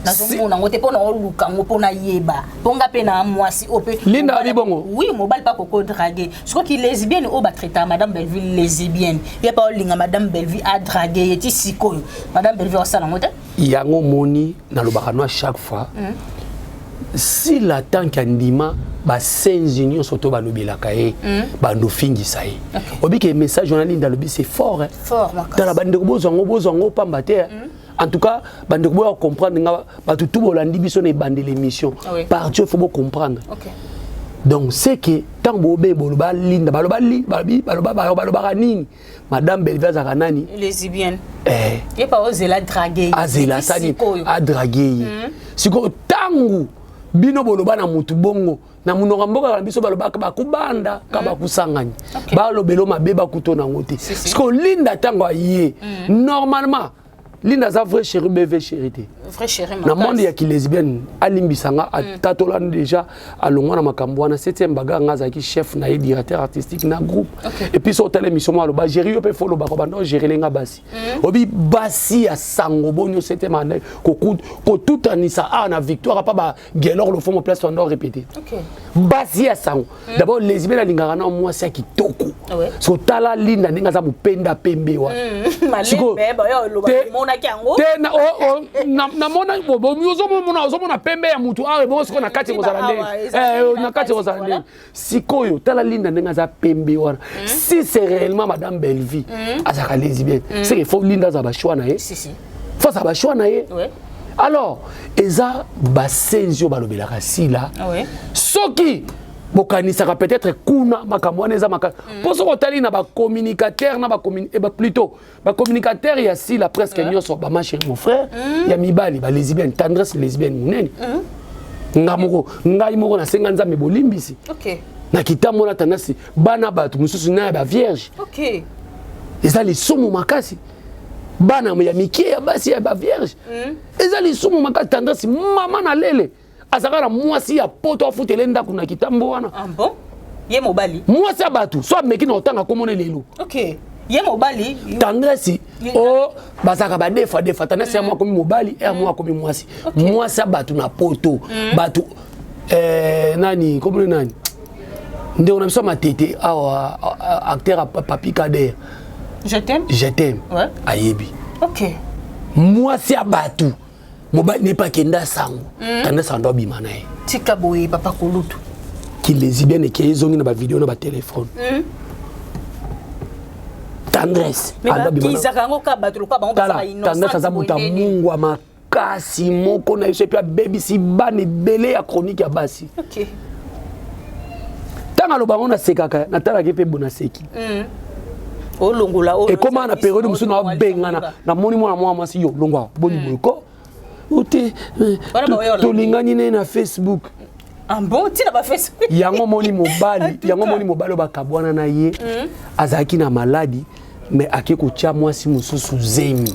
nazomona yango te mpo na oluka yango mpo nayeba, mpo nga mpe na mwasi oyo mpe. Linda abi bongo? Oui, mobali mpe akoko drague. Sikoki lesbienne oyo batraitaka madame Belleville lesbienne, ye mpe olinga madame Belleville adrague ye, ti sikoyo madame Belleville osala yango te. Yango moni nalobaka no à chaque fois, sila tant que andima basenzi nyonso to balobelaka ye, bando ofingisa ye. Obike message wana Linda alobi, c'est fort, hein? Tala bandeko, bozwa yango, bozwa yango pamba te. En tout cas bandeko, boya comprendre nga, bato tu bolandi biso na ebandela émission, parti il faut bocomprendre. Donc c'est que ntango bobe boloba Linda, baloba balobaka nini? Madame Bellevue azalaka nani? Lesbienne. Ye pa ozela drague. Azela asali adrague ye. Sikoyo ntango bino boloba na mutu bongo, na monoko mboka na biso balobaka bakubanda ka bakusangani, balobelo mabe, bakuto nango te. Sikoyo Linda ntango aye, normalement Linda aza vrai chéri, bv chéri te. Na monde ya kilesbienne, alimbisa nga, atatola déjà, alongwa na makambo wana. Septième bagarre, nga azalaki chef na ye, directeur artistique na groupe. Et puis so otala émission mo, aloba géri yo mpe fo olobaka, banda ogérele nga basi, obi basi ya sango boni. Septième ane kotutanisa awa na Victoire apa bagelor lofomo place banda orépété. Basi ya sango d'abord, lesbienne alingaka na mwasi ya kitoko. So tala Linda ndenge aza mopenda pembe wana. Te, namona ozomona pembe ya mutu awa, ebongo sikoyo na kati ekozala ndenge? Na kati ekozala ndenge? Sikoyo tala Linda ndenge aza pembe wana. Si c'est réellement madame Bellevie azalaka lesbienne, c'est que faut Linda azala bachoix na ye, faut azala bachoix na ye. Alors eza basenzi oyo balobelaka Sila. Soki bokanisaka peut-être kuna makambo wana eza makasi, mpo soki otali na bacommunicateur na plutôt bacommunicateur ya Sila, presque nyonso bama chéri mon frère ya mibali balesbienne. Tendresse lesbienne monene, nga moko, ngai moko nasenga Nzambe bolimbisi na kitambo na tendance bana bato mosusu na ya bavierge. Eza lisumu makasi, bana ya mike ya basi ya bavierge, eza lisumu makasi. Tendresse mama na lele azalaka na mwasi ya poto, afutele ndako na kitambo wana. Ah bon? Ye mobali? Mwasi ya bato, so ameki na otanga komona lelo. Ok, ye mobali. Tendresse o bazalaka badefa defa. Tendresse ya mwa akomi mobali, ya mwa akomi mwasi, mwasi ya bato na poto. Bato nani komona nani, ndeko na biso ya Matete awa, acteur Papi Kader. Je t'aime. Je t'aime. Ayebi. Mwasi ya bato, mobali nepe akenda sango, tendresse ando abima na ye. Tika boye, papa kolutu. Kilesbienne eke ezongi na bavideo na batelefone. Tendresse. Tendresse aza moto amungwa makasi moko na biso, epi abebisi bana ebele ya chronique ya basi. Ntango aloba yango nasekaka, natalaki mpe bo naseki. Olongola. Ekóma na période mosusu na babengana, namoni mwana mwana mwasi yo longwa boni boye ko ote, tolingani ne na Facebook. Ah bon, tina ba Facebook? Yango moni mobali, yango moni mobali oyo bakabwana na ye, azalaki na maladi, mais ake kotia mwasi mosusu zemi.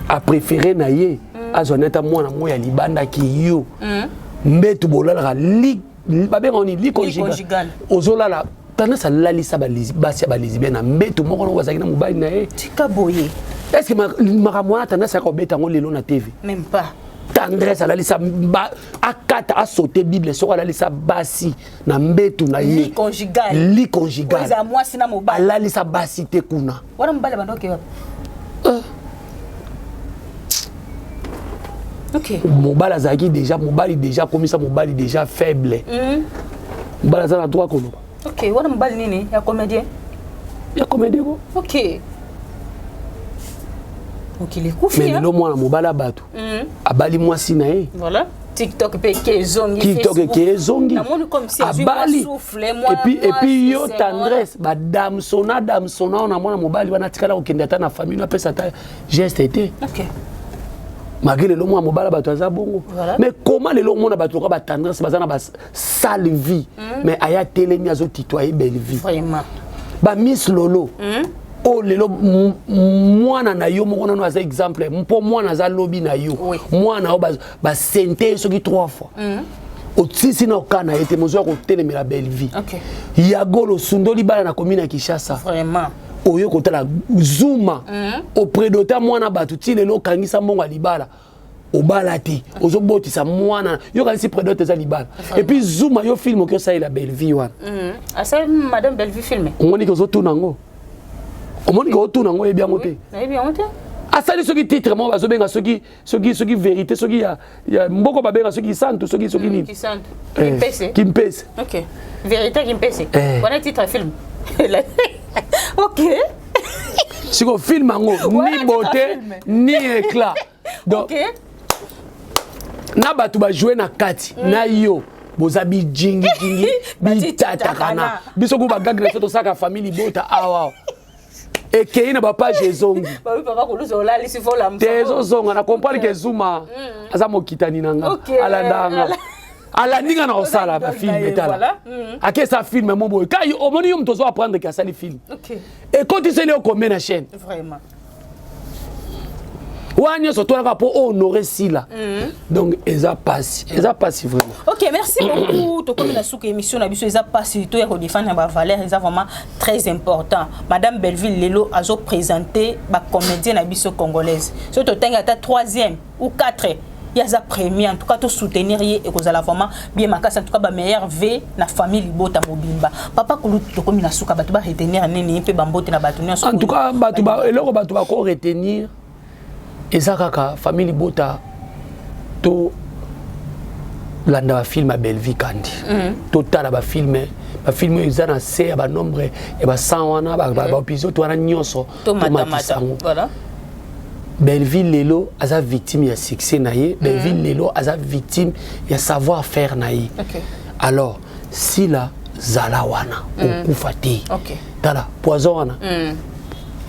Apréféré na ye azwa neta mwana moko ya libandaki yo mbetu bolalaka, babengaka nini, lit conjugal, ozolala. Tendance alalisa basi ya balesbienne na mbetu moko noko bazalaki na mobali na ye. Tika boye. Est ce que makambo wana tendance ayaka kobeta yango lelo na TV? Même pas. Tendresse alalisa, akata asote Bible soko alalisa basi na mbetu na ye. Lit conjugal. Lit conjugal. Eza mwasi na mobali. Alalisa basi te kuna. Wana mobali bandoki wapi? Mobali azalaki déjà mobali, déjà akomisa mobali déjà faible. Mobali aza na droit koloba. Ok, wana mobali nini, ya comédien? Ya comédien ko. Ok, mokili ekufi. Mais lelo mwana mobali ya bato abali mwasi na ye. Voilà, TikTok mpe eke ezongi. TikTok eke ezongi. Abali et puis yo Tendresse badamsona damsona oyo na mwana mobali wana atikala kokende ata na famille, apesa ata geste te. Malgré lelo mwana mobali ya bato aza bongo, mais comment lelo omona bato lokola batendresse baza na basale vie, mais aya telemi azotitoye belle vie? Vraiment. Bamiss Lolo oyo lelo, mwana na yo moko nano aza exemple, mpo mwana aza lobi na yo. Mwana oyo basente ye soki trois fois, otisi na oka na ye te, mozwa kotelemela belle vie. Yagolo osundoli bana na commune ya Kinshasa. Oyo kotala Zuma, oprédota mwana bato ti lelo, okangisa mbongo ya libala, obala te, ozobotisa mwana. Yokanisi prédote eza libala. Et puis Zuma, yo film oki osalela belle vie wana. Asali madame Bellevue film? Omoniki ozotuna yango, omoniki otuna yango, oyebi yango te. Nayebi yango te. Asali soki titre moko bazobenga soki vérité, soki ya mboko babenga soki santu, soki nini. Kisantu. Kimpese. Kimpese. Ok, vérité Kimpese. Wana titre film, ok. Siko film yango ni beauté ni éclat, donc na bato bajoue na kati na yo boza bijingijingi, bitatakana. Biso ku bagage na biso tosalaka famille libota awa, ekei na bapage, ezongi te, ezozonga. Na comprendre ke Zuma aza mokitani na nga, alandaka nga, alandi nga na kosala bafilm. Tala, akesa film mo boye kai, omoni yo moto ozo apprendre ke asali film, ekotiseli yo combien na chaîne? Wana nyonso toyaka mpo honorer Sila. Donc eza pasi, eza pasi vraiment. Ok, merci beaucoup. Tokomi na suka émission na biso. Eza pasi to ya kodéfendre bavaleur, eza vraiment très important. Madame Belleville lelo azoprésente bacomédien na biso congolaise. So totangi ata troisième ou quatre, ye aza premier. En tout cas, tosoutenir ye, ekozala vraiment bien makasi. En tout cas, bameilleurs vœux na famille libota mobimba. Papa Kulutu, tokomi na suka. Bato baretenir nini mpe bambote na bato nyonso? En tout cas, bato, eloko bato bakoretenir eza kaka famille libota, to landa bafilm ya Bellevue Kandi, totala bafilm, bafilm oyo eza na se ya banombre ya ba100 wana, baépisode wana nyonso, tomatisa yango. Bellevue lelo aza victime ya succès na ye. Bellevue lelo aza victime ya savoir faire na ye. Alors Sila, zala wana, okufa te. Tala poison wana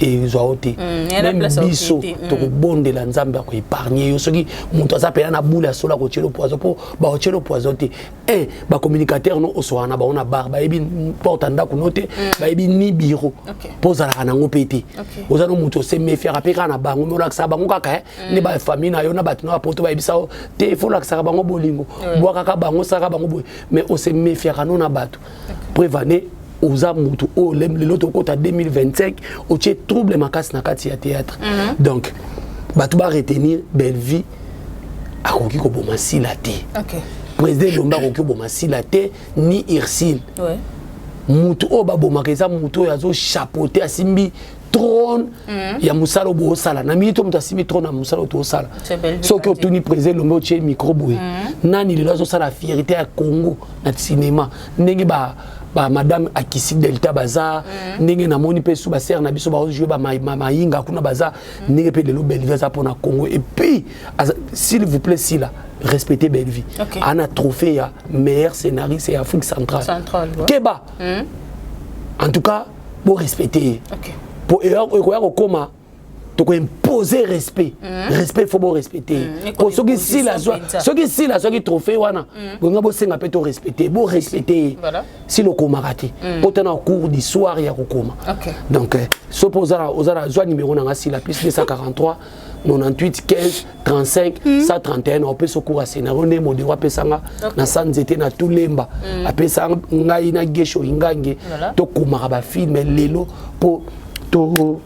ezwa yo te. Même biso tokobondela Nzambe akoépargne yo. Soki moto aza pena na bule ya solo, akotiela poison, mpo bakotiela poison te. Un bacommunicateur no oswaka na bango na bar, bayebi porte ya ndako no te, bayebi ni bureau, mpo ozalaka nango mpe te. Oza no moto oseméfiaka mpe kaka na bango, me olakisaka bango kaka nde bafamille na yo na bato na bapoto bayebisa yo te. Ifo olakisaka bango bolingo, bwakaka bango, osalaka bango boye, mais oseméfiaka no na bato. Preuve ane, oza motu oyo lelo tokota 2025, otie trouble makasi na kati ya théâtre. Donc bato baretenir, Bellevue akoki koboma Sila te. Président Elombe akoki koboma Sila te, ni Ursile. Mutu oyo babomaka eza mutu oyo azochapeauter, asimbi trône ya mosala oyo boosala na mingi to moto asimbi trône ya mosala oyo toosala. Soki otuni président Elombe, otie micro boye, nani lelo azosala fierté ya Congo na cinéma? Ndenge ba bamadame Akisi Delta baza, ndenge namoni mpe su basere na biso baojouer bamayinga kuna baza, ndenge mpe lelo Bellevue aza mpona Congo. Et puis, s'il vous plaît, Sila, respectez Bellevue. Ana trophée ya meilleur scénariste ya Afrique centrale. Centrale, ouais. Keba, en tout cas borespecte ye. Po ekoya kokóma tokoimpose respect. Respect, faut borespecte ye, po soki Sila soki Sila azwaki trophée wana, bonga bosenga mpe torespecte, borespecte ye. Sila okomaka te mpo te na cours du soir ya kokoma. Donc so mpo oza na, zwa numéro na nga Sila, plus 243 98 15 35 131. Opesa cours ya scénario nde modero apesanga na sa nzete na tulemba, apesa ngai na Gesho Ingange. Tokomaka bafilm lelo mpo to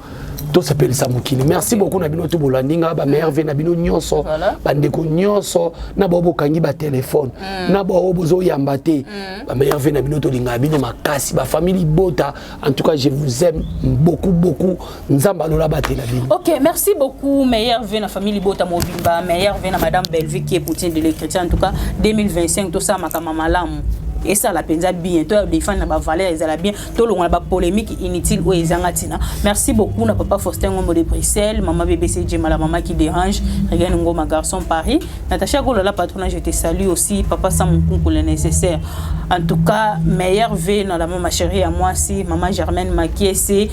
tosepelisa mokili. Merci beaucoup na bino to bolandi nga. Bameilleurs vœux na bino nyonso, bandeko nyonso na bao bokangi batelefone, na bao bozoyamba te, bameilleurs vœux na bino. Tolingaka bino makasi, bafamille libota. En tout cas, je vous aime beaucoup beaucoup. Nzambe alola batela bino. Ok, merci beaucoup. Meilleurs vœux na famille libota mobimba, meilleurs vœux na madame Bellevue qui est Poutine de l'écriture. En tout cas, 2025 tosala makambo malamu, esala mpenza bien, to défendre na bavaleur, ezala bien, tolongola bapolémique inutile oyo ezanga ntina. Merci beaucoup na papa Faustin Ngombo de Bruxelles, mama BBC Djemala, mama qui dérange, Regan Ngoma, garçon Paris, Natacha Golola, patrona, je te salue aussi, papa Sam Nkunku, le nécessaire. En tout cas, meilleurs vœux na la mama chérie à moi si mama Germaine Makiese,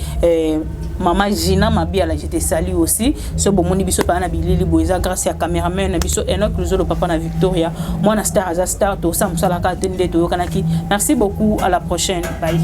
mama Gina Mabiala, je te salue aussi. So bomoni biso pa na bilili boye, eza grâce ya cameraman na biso Enoch Luzolo, papa na Victoria. Mwana star aza star, tosala mosala kaka te nde toyokanaki. Merci beaucoup, à la prochaine, bye.